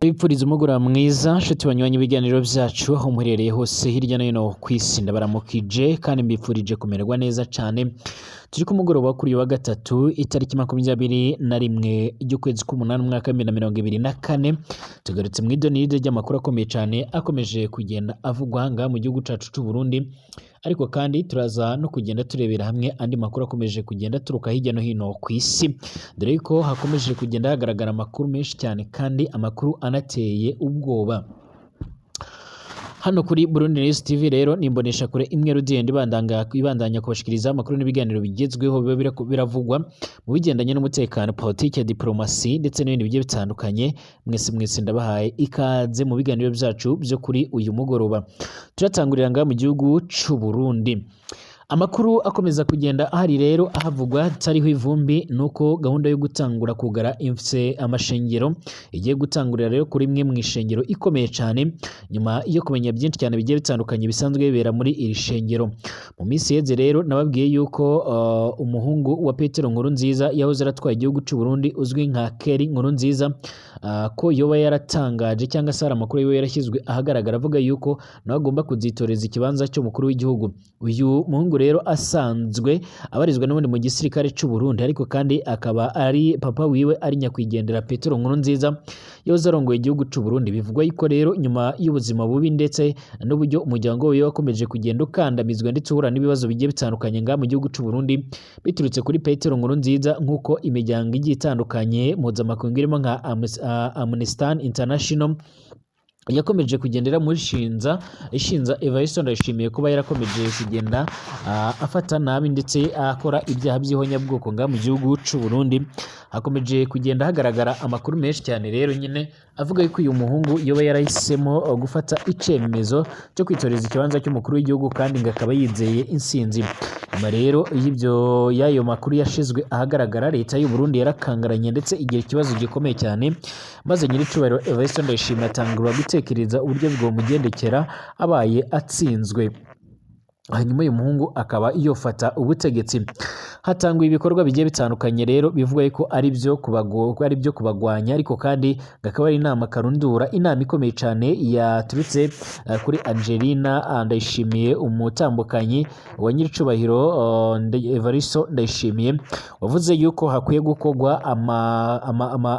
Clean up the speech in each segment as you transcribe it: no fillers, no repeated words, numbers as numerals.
Bipfuriza umugoroba mwiza nshuti banywanyi ibiganiro byacu aho muherereye hose hirya no hino ku isi, ndabaramukije kandi mbifurije kumererwa neza cyane. Turi ku mugoroba kuri uyu wa gatatu, itariki 21 ry'ukwezi k'umunani, umwaka wa 2024. Tugarutse mu idonide ry'amakuru akomeye cyane akomeje kugenda avugwa ngaha mu gihugu cyacu cy'u Burundi, ariko kandi turaza no kugenda turebera hamwe andi makuru akomeje kugenda aturuka hirya no hino ku isi, dore ko hakomeje kugenda hagaragara amakuru menshi cyane kandi amakuru anateye ubwoba. Hano kuri Burundi News TV rero ni imboneshakure imwe rudende ibandanya kubashikiriza amakuru n'ibiganiro bigezweho biba biravugwa mu bigendanye n'umutekano, politike, diplomasi ndetse n'ibindi bigiye bitandukanye. Mwese mwese ndabahaye ikaze mu biganiro byacu byo kuri uyu mugoroba. Turatangurira ngaha mu gihugu c'u Burundi. Amakuru akomeza kugenda ahari rero ahavugwa atariho ivumbi nuko gahunda yo gutangura kugara amashengero igiye gutangurira rero kuri imwe mu ishengero ikomeye cyane, nyuma yo kumenya byinshi cyane bigiye bitandukanye bisanzwe bibera muri iri shengero. Mu minsi iheze rero nababwiye yuko umuhungu wa Petero Nkurunziza yahoze aratwaye igihugu cy'u Burundi uzwi nka Kelly Nkurunziza, ko yoba yaratangaje cyangwa se hari amakuru yoba yarashyizwe ahagaragara avuga yuko nawe agomba kuzitoreza ikibanza cy'umukuru w'igihugu. Uyu muhungu rero asanzwe abarizwa n'ubundi mu gisirikare cy'u Burundi, ariko kandi akaba ari papa wiwe ari nyakwigendera Petero Nkurunziza yahoze arongoye igihugu cy'u Burundi. Bivugwa yuko rero nyuma y'ubuzima bubi ndetse n'uburyo umuryango wiwe wakomeje kugenda ukandamizwa ndetse uhura n'ibibazo bigiye bitandukanye ngaha mu gihugu cy'u Burundi biturutse kuri Petero Nkurunziza, nk'uko imiryango igiye itandukanye mpuzamakungu irimo nka Amnesty International yakomeje kugendera mushinza ishinza Evariste Ndayishimiye kuba yarakomeje kugenda afata nabi ndetse akora ibyaha by'ihonyabwoko ngaha mu gihugu cy'u Burundi. Hakomeje kugenda hagaragara amakuru menshi cyane rero nyine avuga yuko uyu muhungu yoba yarahisemo gufata icyemezo cyo kwitoreza ikibanza cy'umukuru w'igihugu kandi ngo akaba yizeye insinzi. Nyuma rero y'ibyo y'ayo makuru yashizwe ahagaragara, leta y'u Burundi yarakangaranye ndetse igira ikibazo gikomeye cyane, maze nyir'icyubahiro Evariste Ndayishimiye atangura gutekereza uburyo bwomugendekera abaye atsinzwe, hanyuma uyu muhungu akaba yofata ubutegetsi. Hatanguye ibikorwa bigiye bitandukanye rero bivuga ko ari byo ari byo kubagwanya, ariko kandi akaba ari inama karundura, inama ikomeye cyane yaturutse kuri Angelina Ndayishimiye, umutambukanyi wa nyir'icubahiro Evariste Ndayishimiye, wavuze yuko hakwiye gukorwa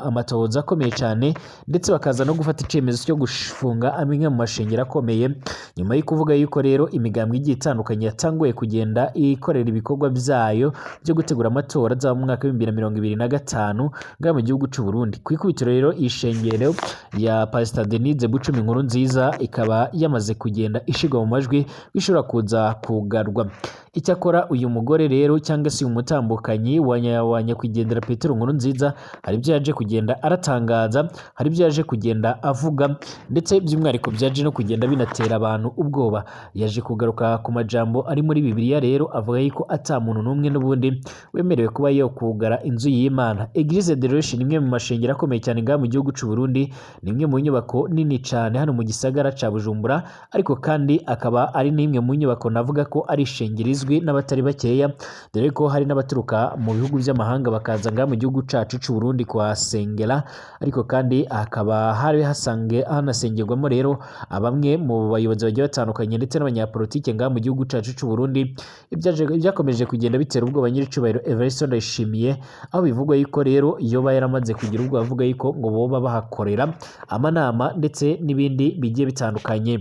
amatohoza akomeye cyane ndetse bakaza no gufata icyemezo cyo gufunga amwe mu mashengero akomeye, nyuma yo kuvuga yuko rero imigambwe igiye itandukanye yatanguye kugenda ikorera ibikorwa byayo byo gutegura amatora azaba mu mwaka wa 2025 ngaha mu gihugu cy'u Burundi. Ku ikubitiro rero ishengero ya Pastor Denise Bucumi Nkurunziza ikaba yamaze kugenda ishigwa mu majwi ishobora kuza kugarwa. Icyakora uyu mugore rero cyangwa se uyu mutambukanyi wa nyakwigendera Petero Nkurunziza hari ibyo yaje kugenda aratangaza, hari ibyo yaje kugenda avuga, ndetse by'umwihariko byaje no kugenda binatera abantu ubwoba. Yaje kugaruka ku majambo ari muri Bibiliya rero avuga yuko ata muntu n'umwe n'ubundi wemerewe kuba yokugara inzu y'Imana. Eglise de Roche ni imwe mu mashengero akomeye cyane ngaha mu gihugu cy'u Burundi, ni imwe mu nyubako nini cyane hano mu gisagara ca Bujumbura, ariko kandi akaba ari n'imwe mu nyubako navuga ko ari ishengero izwi n'abatari bakeya, dore ko hari n'abaturuka mu bihugu by'amahanga bakaza ngaha mu gihugu cacu c'u Burundi kuhasengera, ariko kandi hakaba hari hasange hanasengerwamo rero bamwe mu bayobozi bagiye batandukanye ndetse n'abanyapolitike ngaha mu gihugu cacu c'u Burundi. Ibyakomeje kugenda bitera ubwoba nyir'icyubahiro Evariste Ndayishimiye, aho bivugwa yuko rero yoba yaramaze kugira ubwoba avuga yuko ngo boba bahakorera amanama ndetse n'ibindi bigiye bitandukanye.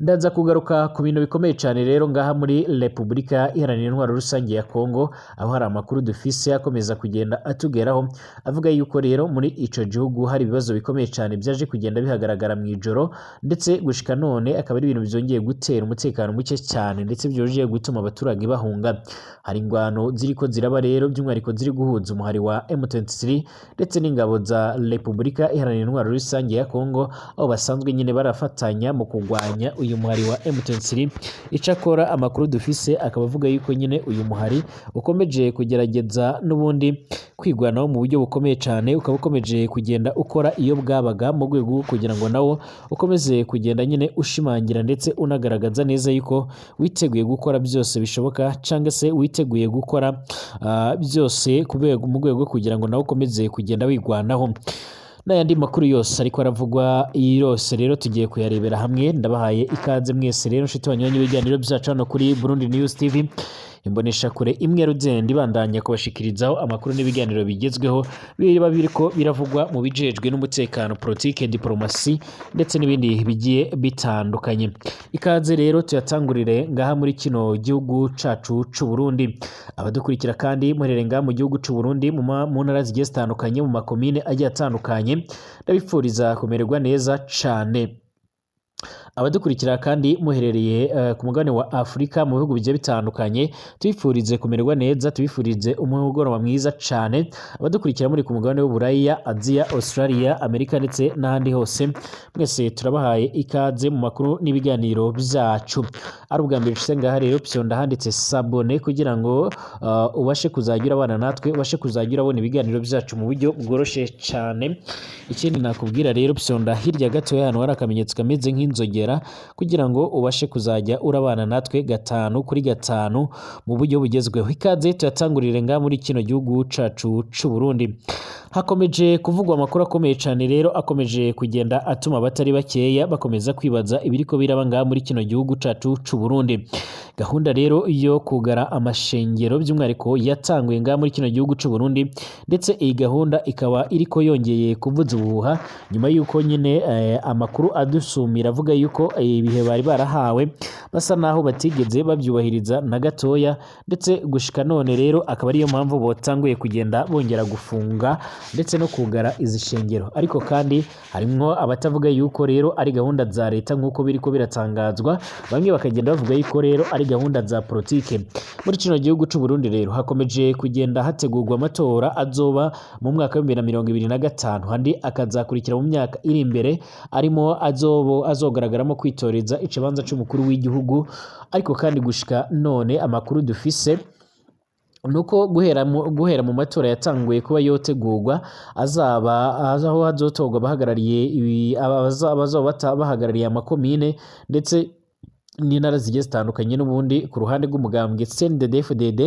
Ndaza kugaruka ku bintu bikomeye cyane rero ngaha muri Repubulika Iharanira Intwaro Rusange ya Kongo, aho hari amakuru dufise akomeza kugenda atugeraho avuga yuko rero muri ico gihugu hari ibibazo bikomeye cyane byaje kugenda bihagaragara mu ijoro, ndetse gushika none akaba ari ibintu byongeye gutera umutekano muke cyane ndetse byongeye gutuma abaturage bahunga. Hari ingwano ziriko ziraba rero by'umwihariko ziri guhuza umuhari wa M23 ndetse n'ingabo za Repubulika Iharanira Intwaro Rusange ya Kongo, aho basanzwe nyine barafatanya mu kurwanya uyu muhari wa M23. Icakora amakuru dufise akaba avuga yuko nyine uyu muhari ukomeje kugerageza n'ubundi kwigwanaho mu buryo bukomeye cyane, ukaba ukomeje kugenda ukora iyo bwabaga mu rwego rwo kugira ngo nawo ukomeze kugenda nyine ushimangira ndetse unagaragaza neza yuko witeguye gukora byose bishoboka, cyangwa se witeguye gukora byose mu rwego kugira ngo nawe ukomeze kugenda wigwanaho. N'ayandi makuru yose ariko aravugwa yose rero tugiye kuyarebera hamwe. Ndabahaye ikaze mwese rero nshuti banywanyi b'ibiganiro byacu hano kuri Burundi News TV, imboneshakure imwe rugenda ibandanya kubashikirizaho amakuru n'ibiganiro bigezweho biba biriko biravugwa mu bijejwe n'umutekano, politike, diplomasi ndetse n'ibindi bigiye bitandukanye. Ikaze rero tuyatangurire ngaha muri kino gihugu cacu c'u Burundi. Abadukurikira kandi muherere ngaha mu gihugu c'u Burundi mu ntara zigiye zitandukanye, mu makomine agiye atandukanye, ndabifuriza kumererwa neza cane. Abadukurikira kandi muherereye ku mugabane wa Afurika mu bihugu bigiye bitandukanye, tubifurize kumererwa neza, tubifurize umugoroba mwiza cane. Abadukurikira muri ku mugabane w'Uburaya, Aziya, Australia, Amerika ndetse n'ahandi hose, mwese turabahaye ikaze mu makuru n'ibiganiro byacu. Ari ubwa mbere ushitse ngaha rero, fyonda handitse s'abonner kugira ngo ubashe kuzajya urabana natwe, ubashe kuzajya urabona ibiganiro byacu mu buryo bworoshe cane. Ikindi nakubwira rero, fyonda hirya gatoya ahantu hari akamenyetso kameze nk'inzogera kugira ngo ubashe kuzajya urabana natwe gatanu kuri gatanu mu buryo bugezweho. Ikaze tuyatangurire ngaha muri kino gihugu cacu c'u Burundi. Hakomeje kuvugwa amakuru akomeye cane rero, akomeje kugenda atuma abatari bakeya bakomeza kwibaza ibiriko biraba ngaha muri kino gihugu cacu c'u Burundi. Gahunda rero yo kugara amashengero by'umwihariko yatanguye ngaha muri kino gihugu c'u Burundi, ndetse iyi gahunda ikaba iriko yongeye kuvuza ubuhuha nyuma y'uko nyine amakuru adusumira avuga yuko ibihe bari barahawe basa naho batigeze babyubahiriza na gatoya, ndetse gushika none rero akaba ariyo mpamvu botanguye kugenda bongera gufunga ndetse no kugara izi shengero. Ariko kandi harimwo abatavuga yuko rero ari gahunda za leta nk'uko biriko biratangazwa, bamwe bakagenda bavuga yuko rero ari gahunda za politike. Muri kino gihugu c'u Burundi rero hakomeje kugenda hategurwa amatora azoba mu mwaka wa 2025, andi akazakurikira mu myaka iri imbere, arimo azobo azogaragaramo kwitoreza ikibanza c'umukuru w'igihugu. Ariko kandi gushika none amakuru dufise nuko guhera mu matora yatanguye kuba yotegurwa azaba aho hazotorwa abahagarariye abazoba bahagarariye amakomine ndetse n'intara zigiye zitandukanye, n'ubundi ku ruhande rw'umugambwe CNDD-FDD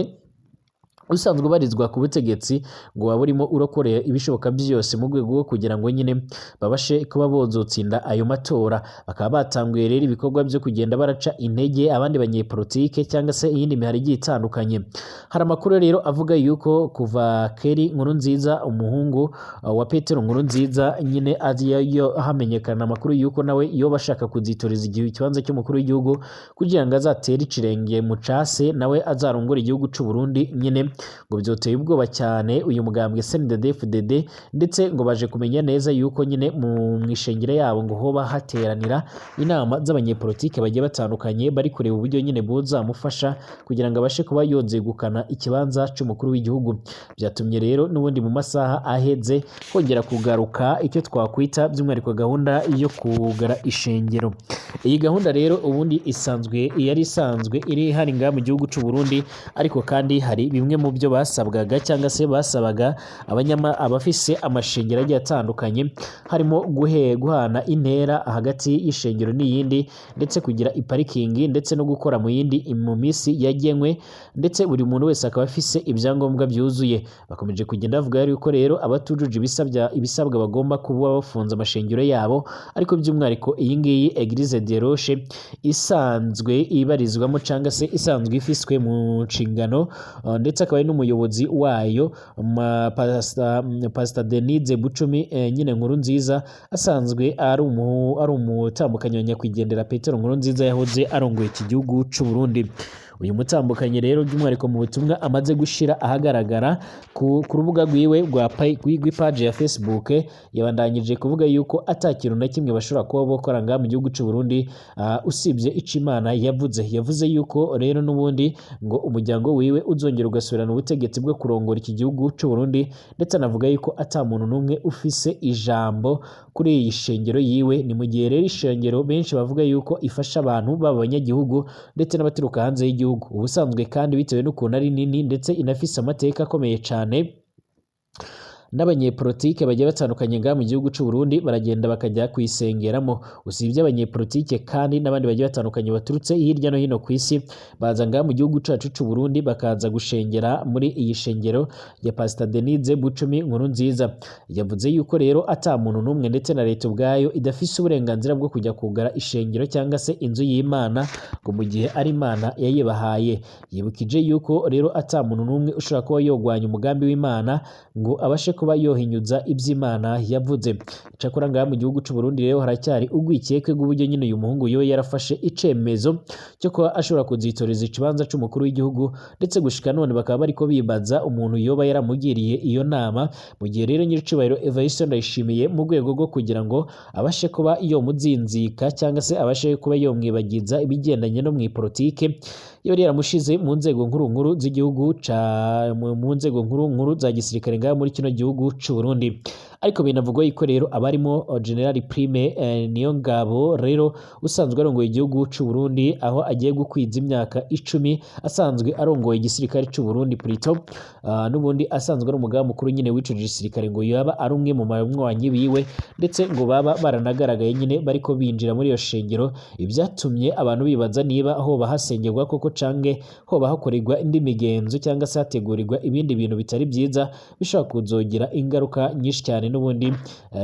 usanzwe ubarizwa ku butegetsi, ngo waba urimo urakorera ibishoboka byose mu rwego rwo kugira ngo nyine babashe kuba bozotsinda ayo matora. Bakaba batanguye rero ibikorwa byo kugenda baraca intege abandi banyepolitike cyangwa se iyindi mihari igiye itandukanye. Hari amakuru rero avuga yuko kuva Keri Nkurunziza, umuhungu wa Petero Nkurunziza, nyine aziyo hamenyekana amakuru yuko nawe iyo bashaka kuzitoreza igihe ikibanza cy'umukuru w'igihugu kugira ngo azatere ikirenge mu case nawe azarongore igihugu c'u Burundi nyine, ngo byoteye ubwoba cyane uyu mugambwe CNDD-FDD, ndetse ngo baje kumenya neza yuko nyine mu mwishengero yabo ngo hoba hateranira inama z'abanyepolitike bagiye batandukanye, bari kureba uburyo nyine buzamufasha kugira ngo abashe kuba yozegukana ikibanza c'umukuru w'igihugu. Byatumye rero n'ubundi mu masaha aheze kongera kugaruka icyo twakwita by'umwihariko gahunda yo kugara ishengero. Iyi gahunda rero ubundi isanzwe yari isanzwe iri hari ngaha mu gihugu c'u Burundi, ariko kandi hari bimwe mu byo basabwaga cyangwa se basabaga abafise amashengero agiye atandukanye, harimo guhana intera hagati y'ishengero n'iyindi, ndetse kugira iparikingi, ndetse no gukora mu yindi mu minsi yagenwe, ndetse buri muntu wese akaba afise ibyangombwa byuzuye. Bakomeje kugenda bavuga yuko rero abatujuje ibisabwa bagomba kuba bafunze amashengero yabo, ariko by'umwihariko iyi ngiyi Eglise de Roche isanzwe ibarizwamo cyangwa se isanzwe ifiswe mu nshingano, ndetse akaba ari n'umuyobozi wayo Pastor Denise Bucumi nyine Nkurunziza, asanzwe ari umutambukanyi wa nyakwigendera Petero Nkurunziza yahoze arongoye iki gihugu c'u Burundi. Uyu mutambukanyi rero by'umwihariko mu butumwa amaze gushira ahagaragara ku rubuga rwiwe rw'ipaji ya Facebook, yabandanyije kuvuga yuko atakintu na kimwe bashobora kuba bokora ngaha mu gihugu c'u Burundi usibye ico Imana yavuze. Yavuze yuko rero n'ubundi ngo umuryango wiwe uzongera ugasubirana ubutegetsi bwo kurongora iki gihugu c'u Burundi, ndetse anavuga yuko ata muntu n'umwe ufise ijambo kuri iyi shengero yiwe. Ni mu gihe rero ishengero benshi bavuga yuko ifasha abantu baba abanyagihugu ndetse n'abaturuka hanze y'igihugu. Ubusanzwe kandi bitewe n'ukuntu ari nini ndetse inafise amateka akomeye cane, N'abanyepolitike bagiye batandukanye ngaha mu gihugu c'u Burundi baragenda bakajya kuyisengeramo. Usibye abanyepolitike kandi n'abandi bagiye batandukanye baturutse hirya no hino ku isi baza ngaha mu gihugu cacu c'u Burundi bakaza gushengera muri iyi shengero ya Pastor Denise Bucumi Nkurunziza. Yavuze yuko rero ata muntu n'umwe ndetse na leta ubwayo idafise uburenganzira bwo kujya kugara ishengero cyangwa se inzu y'Imana ngo mu gihe ari Imana yayibahaye. Yibukije yuko rero ata muntu n'umwe ushobora kuba yogwanya umugambi w'Imana ngo abashe kuba yohinyuza iby'Imana yavuze. Icakora ngaha mu gihugu c'u Burundi rero haracyari urwikekwe rw'uburyo nyine uyu muhungu yowe yarafashe icemezo cyo kuba ashobora kuzitoreza ikibanza c'umukuru w'igihugu, ndetse gushika none bakaba bariko bibaza umuntu yoba yaramugiriye iyo nama. Mu gihe rero nyiricubahiro Evariste Ndayishimiye mu rwego rwo kugira ngo abashe kuba yomuzinzika cyangwa se abashe kuba yomwibagiza ibigendanye no mw'ipolitike, yari yaramushize mu nzego nkuru nkuru z'igihugu ca mu nzego nkuru nkuru za gisirikare ngaha muri kino gihugu c'u Burundi. Ariko binavugwa yuko rero abarimo General Prime Niyongabo rero usanzwe arongoye igihugu c'u Burundi, aho agiye gukwiza imyaka 10 asanzwe arongoye igisirikare c'u Burundi plutôt, n'ubundi asanzwe ari umugaba mukuru nyine w'ico gisirikare, ngo yaba ari umwe mu banywanyi biwe, ndetse ngo baba baranagaragaye nyine bariko binjira muri iyo shengero, ibyatumye abantu bibaza niba hoba hasengerwa koko canke hoba hakorerwa indi migenzo cyangwa se hategurirwa ibindi bintu bitari byiza bishobora kuzogira ingaruka nyinshi cyane n'ubundi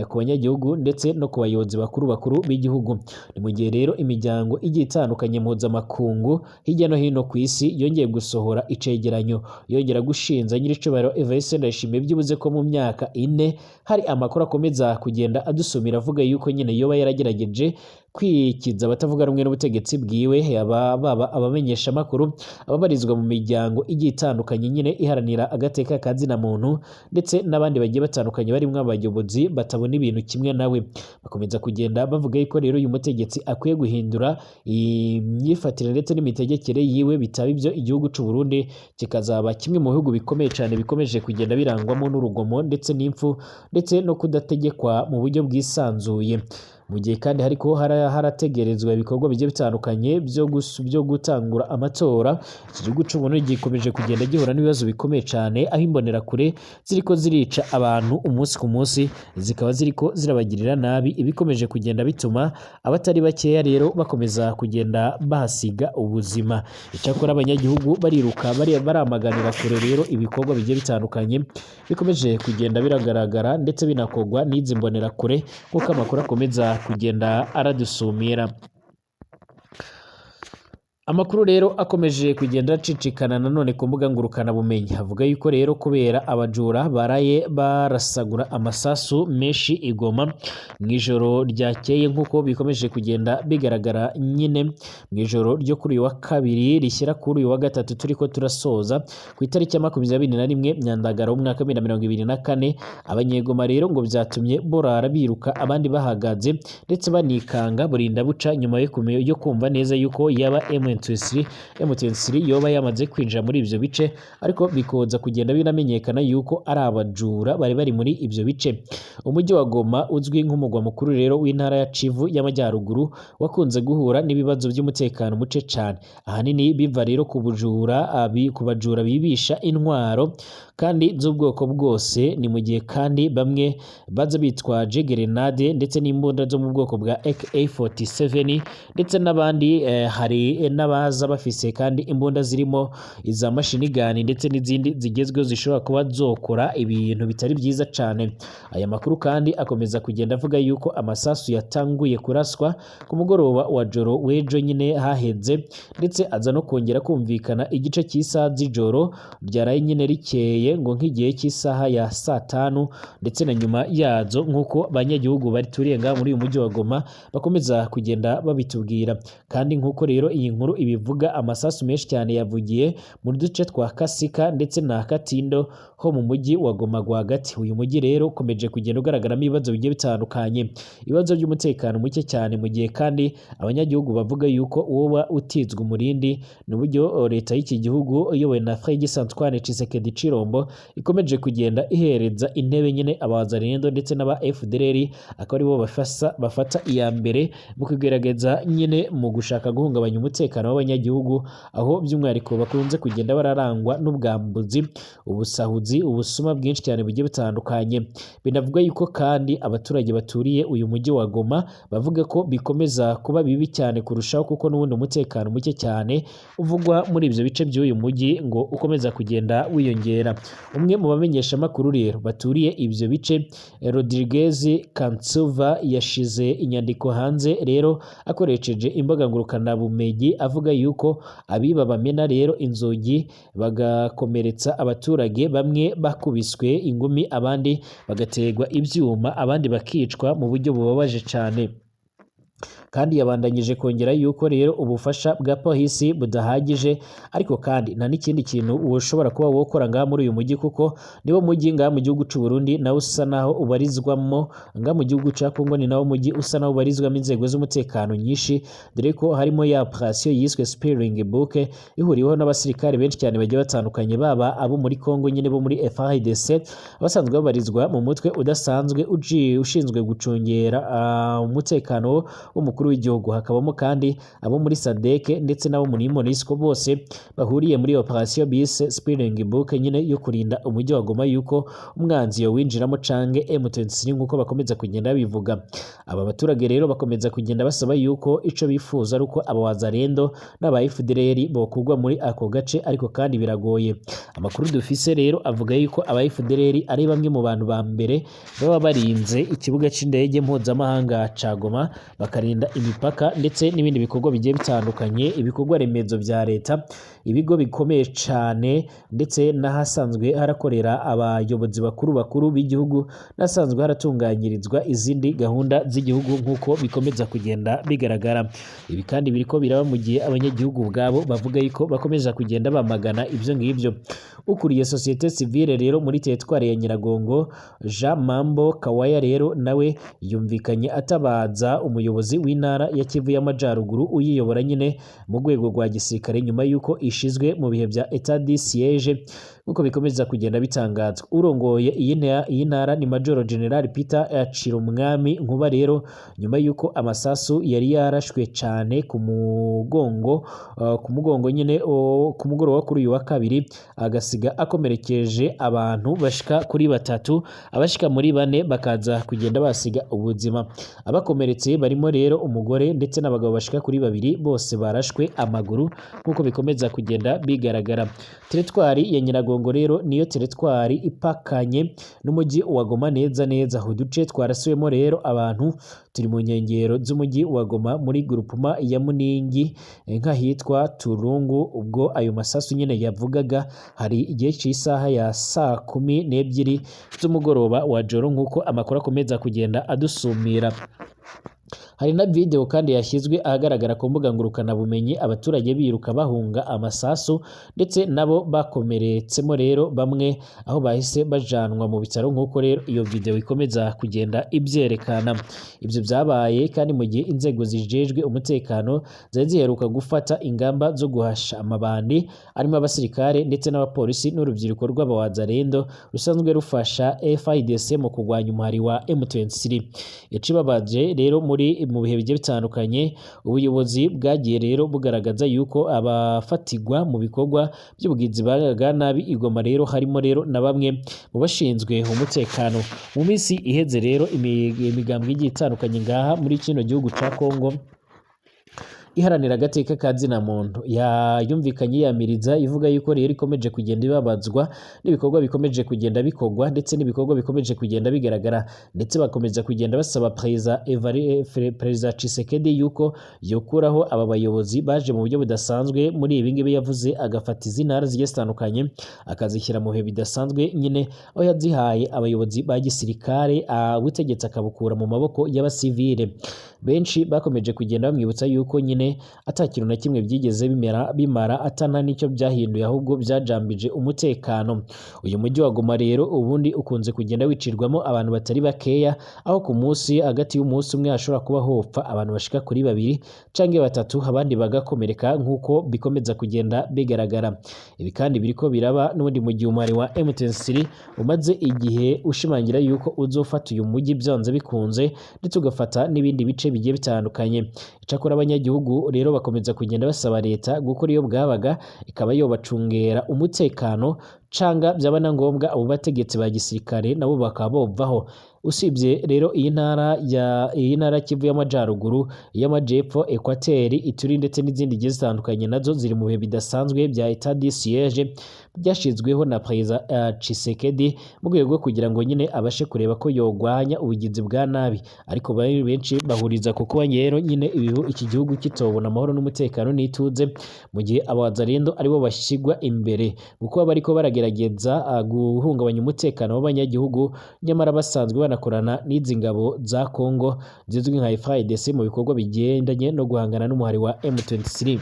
ku banyagihugu ndetse no ku bayobozi bakuru bakuru b'igihugu. Ni mu gihe rero imiryango igiye itandukanye mpuzamakungu hirya no hino ku isi yongeye gusohora icegeranyo yongera gushinza nyiricubahiro Evariste Ndayishimiye byibuze ko mu myaka 4 hari amakuru akomeza kugenda adusumira avuga yuko nyine yoba yaragerageje kwikiza abatavuga rumwe n'ubutegetsi bwiwe, yaba baba abamenyesha makuru, ababarizwa mu miryango igiye itandukanye nyine iharanira agateka ka zina muntu, ndetse n'abandi bagiye batandukanye barimo abayobozi batabona ibintu kimwe nawe. Bakomeza kugenda bavuga yuko rero uyu mutegetsi akwiye guhindura imyifatire ndetse n'imitegekere yiwe, bitaba ibyo igihugu c'u Burundi kikazaba kimwe mu bihugu bikomeye cyane bikomeje kugenda birangwamo n'urugomo ndetse n'impfu ndetse no kudategekwa mu buryo bwisanzuye. Mu gihe kandi hariko harategerezwa ibikorwa bigiye bitandukanye byo gutangura amatora, iki gihugu c'u Burundi gikomeje kugenda gihura n'ibibazo bikomeye cyane, aho imbonerakure ziriko zirica abantu umunsi ku munsi, zikaba ziriko zirabagirira nabi, ibikomeje kugenda bituma abatari bakeya rero bakomeza kugenda bahasiga ubuzima. Icyakora abanyagihugu bariruka baramaganira kure rero ibikorwa bigiye bitandukanye bikomeje kugenda biragaragara ndetse binakogwa n'izi mbonerakure, nk'uko amakuru akomeza kugenda aradusumira. Amakuru rero akomeje kugenda acicikana nanone ku mbuga ngurukana bumenyi avuga yuko rero kubera abajura baraye barasagura amasasu menshi i Goma mu ijoro ryakeye, nk'uko bikomeje kugenda bigaragara nyine mu ijoro ryo kuri uyu wa kabiri rishyira kuri uyu wa gatatu turiko turasoza ku itariki ya 21 Myandagaro umwaka wa 2024. Abanyegoma rero ngo byatumye borara biruka abandi bahagaze ndetse banikanga burinda buca nyuma yo kumva neza yuko yaba M23 yoba yamaze kwinjira muri ivyo bice, ariko bikoza kugenda binamenyekana yuko ari abajura bari bari muri ivyo bice. Umujyi wa Goma uzwi nk'umugwa mukuru rero w'intara ya Kivu y'Amajyaruguru wakunze guhura n'ibibazo by'umutekano muce cyane, ahanini biva rero ku bujura ku bajura bibisha intwaro kandi z'ubwoko bwose. Ni mu gihe kandi bamwe baza bitwaje gerenade ndetse n'imbunda zo mu bwoko bwa AK-47, ndetse n'abandi hari n'abaza bafise kandi imbunda zirimo iza mashinigani ndetse n'izindi zigezweho zishobora kuba zokora ibintu bitari byiza cyane. Aya makuru kandi akomeza kugenda avuga yuko amasasu yatanguye kuraswa ku mugoroba wa joro w'ejo nyine haheze, ndetse aza no kongera kumvikana igice cy'isaha z'ijoro ryaraye nyine rikeye, ngo nk'igihe cy'isaha ya saa 5 ndetse na nyuma yazo, nk'uko abanyagihugu baturiye ngaha muri uyu mujyi wa Goma bakomeza kugenda babitubwira. Kandi nk'uko rero iyi nkuru ibivuga, amasasu menshi cyane yavugiye mu duce twa Kasika ndetse na Katindo ho mu mujyi wa Goma rwagati. Uyu mujyi rero ukomeje kugenda ugaragaramo ibibazo bigiye bitandukanye, ibibazo by'umutekano muke cyane, mu gihe kandi abanyagihugu bavuga yuko uwoba utizwe umurindi n'uburyo leta y'iki gihugu iyobowe na Félix Antoine Tshisekedi Tshilombo ikomeje kugenda ihereza intebe nyine abazarendo ndetse n'aba FDLR, akaba aribo bafata iya mbere mu kugerageza nyine mu gushaka guhungabanya umutekano umutekano w'abanyagihugu, aho by'umwihariko bakunze kugenda bararangwa n'ubwambuzi, ubusahuzi, ubusuma bwinshi cyane bugiye butandukanye. Binavugwa yuko kandi abaturage baturiye uyu mujyi wa Goma bavuga ko bikomeza kuba bibi cyane kurushaho, kuko n'ubundi umutekano muke cyane uvugwa muri ibyo bice by'uyu mujyi ngo ukomeza kugenda wiyongera. Umwe mu bamenyeshamakuru rero baturiye ibyo bice, Rodriguez Kansuva, yashize inyandiko hanze rero akoresheje imbuga ngurukanabumenyi avuga yuko abiba bamena rero inzugi bagakomeretsa abaturage, bamwe bakubiswe ingumi, abandi bagaterwa ibyuma, abandi bakicwa mu buryo bubabaje cyane. Kandi yabandanyije kongera yuko rero ubufasha bwa polisi budahagije, ariko kandi nta n'ikindi kintu ushobora kuba wokora ngaha muri uyu mujyi, kuko niwo mujyi ngaha mu gihugu c'u Burundi nawo usa naho ubarizwamo, ngaha mu gihugu ca Congo ni nawo mujyi usa naho ubarizwamo inzego z'umutekano nyinshi, dore ko harimo ya operation yiswe Spearing Book ihuriweho n'abasirikare benshi cyane bagiye batandukanye, baba abo muri Congo nyine bo muri FARDC basanzwe babarizwa mu mutwe udasanzwe ushinzwe gucungera umutekano w'umukuru w'igihugu, hakabamo kandi abo muri SADC ndetse n'abo muri MONUSCO, bose bahuriye muri operation bise Spearing Book nyine yo kurinda umujyi wa Goma yuko umwanzi yowinjiramo canke M23 nk'uko bakomeza kugenda bivuga. Aba baturage rero bakomeza kugenda basaba yuko ico bifuza ari uko aba Wazalendo n'aba FDLR bokugwa muri ako gace, ariko kandi biragoye. Amakuru dufise rero avuga yuko aba FDLR ari bamwe mu bantu ba mbere baba barinze ikibuga c'indege mpuzamahanga ca Goma, bakarinda imipaka ndetse n'ibindi bikorwa bigiye bitandukanye, ibikorwa remezo bya leta, ibigo bikomeye cane, ndetse n'ahasanzwe harakorera abayobozi bakuru bakuru b'igihugu, n'ahasanzwe haratunganyirizwa izindi gahunda z'igihugu nk'uko bikomeza kugenda bigaragara. Ibi kandi biriko biraba mu gihe abanyagihugu ubwabo bavuga yuko bakomeza kugenda bamagana ibyo ngibyo. Ukuriye société civile rero muri teritwari ya Nyiragongo, Jean Mambo Kawaya, rero nawe yumvikanye atabaza umuyobozi w'intara ya Kivu y'Amajyaruguru uyiyobora nyine mu rwego rwa gisirikare, nyuma y'uko ishizwe mu bihe bya état de siège nk'uko bikomeza kugenda bitangazwa. Urongoye iyi ntara ni Major General Peter Cirumwami Nkuba. Rero nyuma y'uko amasasu yari yarashwe cyane ku mugongo nyine ku mugoroba kuri uyu wa kabiri, agasiga akomerekeje abantu bashika kuri batatu, abashika muri bane bakaza kugenda basiga ubuzima. Abakomeretse barimo rero umugore ndetse n'abagabo bashika kuri babiri, bose barashwe amaguru nk'uko bikomeza kugenda bigaragara. Teritwari ya Nyiragongo rero niyo teritwari ipakanye n'umujyi wa Goma neza neza. Uduce twarasiwemo rero abantu turi mu nkengero z'umujyi wa Goma muri groupement ya Muningi, nk'ahitwa Turungu. Ubwo ayo masasu nyine yavugaga hari igihe cy'isaha ya saa 12 z'umugoroba wa joro, nk'uko amakuru akomeza kugenda adusumira. Hari na video kandi yashyizwe ahagaragara ku mbuga ngurukanabumenyi, abaturage biruka bahunga amasasu, ndetse nabo bakomeretsemo rero bamwe aho bahise bajanwa mu bitaro, nk'uko rero iyo video ikomeza kugenda ibyerekana. Ibyo byabaye kandi mu gihe inzego zijejwe umutekano zari ziheruka gufata ingamba zo guhasha amabandi arimo abasirikare ndetse n'abapolisi n'urubyiruko rw'abawazalendo rusanzwe rufasha FARDC mu kurwanya umuhari wa M23. Ikibabaje rero, muri mu bihe bigiye bitandukanye ubuyobozi bwagiye rero bugaragaza yuko abafatigwa mu bikorwa by'ubugizi bwa nabi i Goma rero harimo rero na bamwe mu bashinzwe umutekano. Mu minsi iheze rero imigambwe igiye itandukanye ngaha muri kino gihugu ca Congo iharanira agateka ka zina muntu yumvikanye yiyamiriza, ivuga yuko rero ikomeje kugenda ibabazwa n'ibikorwa bikomeje kugenda bikorwa ndetse n'ibikorwa bikomeje kugenda bigaragara, ndetse bakomeza kugenda basaba Perezida Tshisekedi yuko yokuraho aba bayobozi baje mu buryo budasanzwe muri ibi ngibi yavuze, agafata izi ntara zigiye zitandukanye akazishyira mu bihe bidasanzwe nyine, aho yazihaye abayobozi ba gisirikare, ubutegetsi akabukura mu maboko y'abasivile. Benshi bakomeje kugenda bamwibutsa yuko nyine ata kintu na kimwe byigeze bimera bimara, atana n'icyo byahinduye, ahubwo byajambije umutekano. Uyu mujyi wa Goma rero ubundi ukunze kugenda wicirwamo abantu batari bakeya, aho ku munsi, hagati y'umunsi umwe, hashobora kuba hopfa abantu bashika kuri babiri canke batatu, abandi bagakomereka nk'uko bikomeza kugenda bigaragara. Ibi kandi biriko biraba n'ubundi mu gihe umuhari wa M23 umaze igihe ushimangira yuko uzofata uyu mujyi byanze bikunze, ndetse ugafata n'ibindi bice bigiye bitandukanye. Icakora abanyagihugu Abanyagihugu rero bakomeza kugenda basaba leta gukora iyo bwabaga ikaba yobacungera umutekano, canga byaba na ngombwa abo bategetsi ba gisirikare nabo bakaba bovaho. Usibye rero iyi ntara ya iyi ntara Kivu y'Amajaruguru, y'Amajepfo, Equateur, Ituri ndetse n'izindi zigiye zitandukanye, nazo ziri mu bihe bidasanzwe bya état de siège byashizweho na Perezida Tshisekedi mu rwego rwo kugira ngo nyine abashe kureba ko yogwanya ubugizi bwa nabi. Ariko bari benshi bahuriza ku kuba rero nyine iki gihugu kitobona amahoro n'umutekano n'ituze mu gihe abazarendo aribo bashyirwa imbere mu kuba bariko baragerageza guhungabanya umutekano w'abanyagihugu, nyamara basanzwe banakorana n'izi ngabo za Congo zizwi nka FARDC mu bikorwa bigendanye no guhangana n'umuhari wa M23.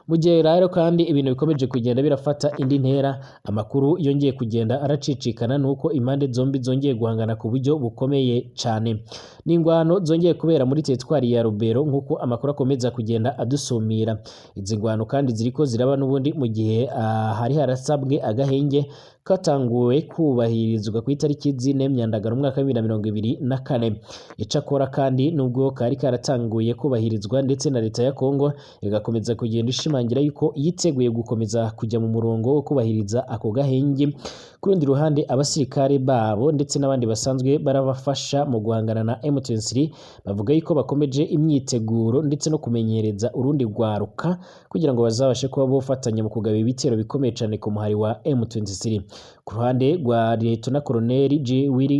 Mu gihe rero kandi ibintu bikomeje kugenda birafata indi ntera, amakuru yongeye kugenda aracicikana nuko impande zombi zongeye guhangana ku buryo bukomeye cyane. N'ingwano zongeye kubera muri teritwari ya Rubero, nk'uko amakuru akomeza kugenda adusumira. Izi ngwano kandi ziriko ziraba n'ubundi mu gihe hari harasabwe agahenge katanguwe kubahirizwa ku itariki 4 Myandagaro umwaka wa 2024. Icakora kandi nubwo kari karatanguye kubahirizwa, ndetse na leta ya Kongo igakomeza kugenda ishimangira yuko yiteguye gukomeza kujya mu murongo wo kubahiriza ako gahenge, ku rundi ruhande abasirikare babo ndetse n'abandi basanzwe barabafasha mu guhangana na M23 bavuga yuko bakomeje imyiteguro ndetse no kumenyereza urundi rwaruka kugira ngo bazabashe kuba bofatanya mu kugaba ibitero bikomeye cyane ku muhari wa M23. Ku ruhande rwa Lieutenant Colonel G Willy,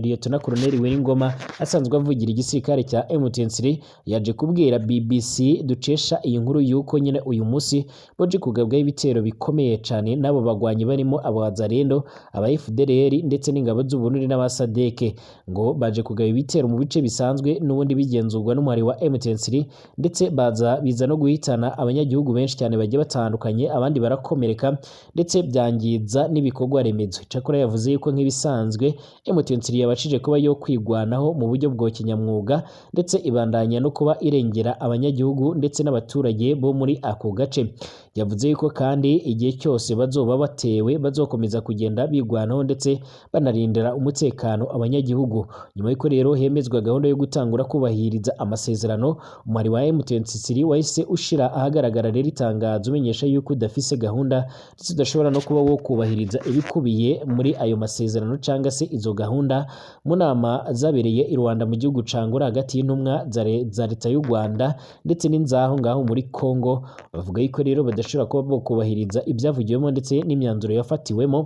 Lieutenant Colonel Willy Ngoma asanzwe avugira igisirikare cya M23, yaje kubwira BBC ducesha iyi nkuru yuko nyine uyu munsi boje kugabwaho ibitero bikomeye cyane n'abo bagwanyi barimo abazarendo, aba FDLR ndetse n'ingabo z'u Burundi n'abasadeke, ngo baje kugaba ibitero mu bice bisanzwe n'ubundi bigenzurwa n'umuhari wa M23, ndetse baza biza no guhitana abanyagihugu benshi cyane bagiye batandukanye, abandi barakomereka ndetse byangiza n'ibikorwa remezo. Icyakora yavuze yuko nk'ibisanzwe M23 yabashije kuba yo kwigwanaho mu buryo bwa kinyamwuga, ndetse ibandanya no kuba irengera abanyagihugu ndetse n'abaturage bo muri ako gace. Yavuze yuko kandi igihe cyose bazoba batewe bazokomeza kugenda bigwanaho ndetse banarindira umutekano abanyagihugu. Nyuma y'uko rero hemezwa gahunda yo gutangura kubahiriza amasezerano, umuhari wa M23 wahise ushira ahagaragara rero itangazo umenyesha yuko udafise gahunda ndetse udashobora no kuba wo kubahiriza ibikubiye muri ayo masezerano cyangwa se izo gahunda. Mu nama zabereye i Rwanda mu gihugu ca Angola hagati y'intumwa za leta y'u Rwanda ndetse n'inzaho ngaho muri Congo, bavuga yuko rero badashobora kuba bo kubahiriza ibyavugiwemo ndetse n'imyanzuro yafatiwemo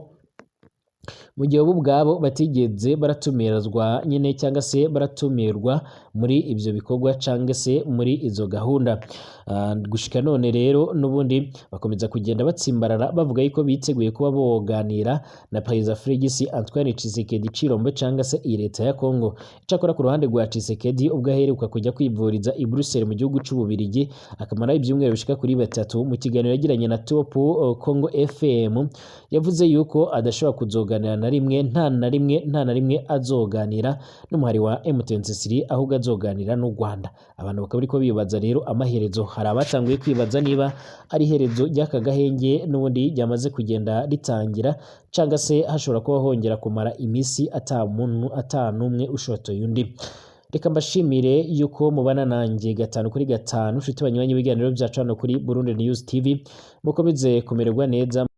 mu gihe bo ubwabo batigeze baratumirizwa nyine cyangwa se baratumirwa muri ibyo bikorwa cyangwa se muri izo gahunda. Gushika none rero n'ubundi bakomeza kugenda batsimbarara bavuga yuko biteguye kuba boganira na Perezida Felix Antoine Tshisekedi Tshilombo cyangwa se iyi leta ya Congo. Icyakora ku ruhande rwa Tshisekedi, ubwo aheruka kujya kwivuriza i Bruxelles mu gihugu c'Ububirigi akamara ibyumweru bishika kuri 3, mu kiganiro yagiranye na Top Congo FM yavuze yuko adashobora kuzoganira na rimwe, nta na rimwe, nta na rimwe azoganira n'umuhari wa M23, ahubwo azoganira n'u Rwanda. Abantu bakaba bariko bibaza rero amaherezo. Hari abatanguye kwibaza niba ari iherezo ry'aka gahenge n'ubundi ryamaze kugenda ritangira, cyangwa se hashobora kuba hongera kumara iminsi ata muntu ata n'umwe ushotoye undi. Reka mbashimire yuko mubana nanjye 5 kuri 5, nshuti banywanyi ibiganiro byacu hano kuri Burundi News TV. Mukomeze kumererwa neza.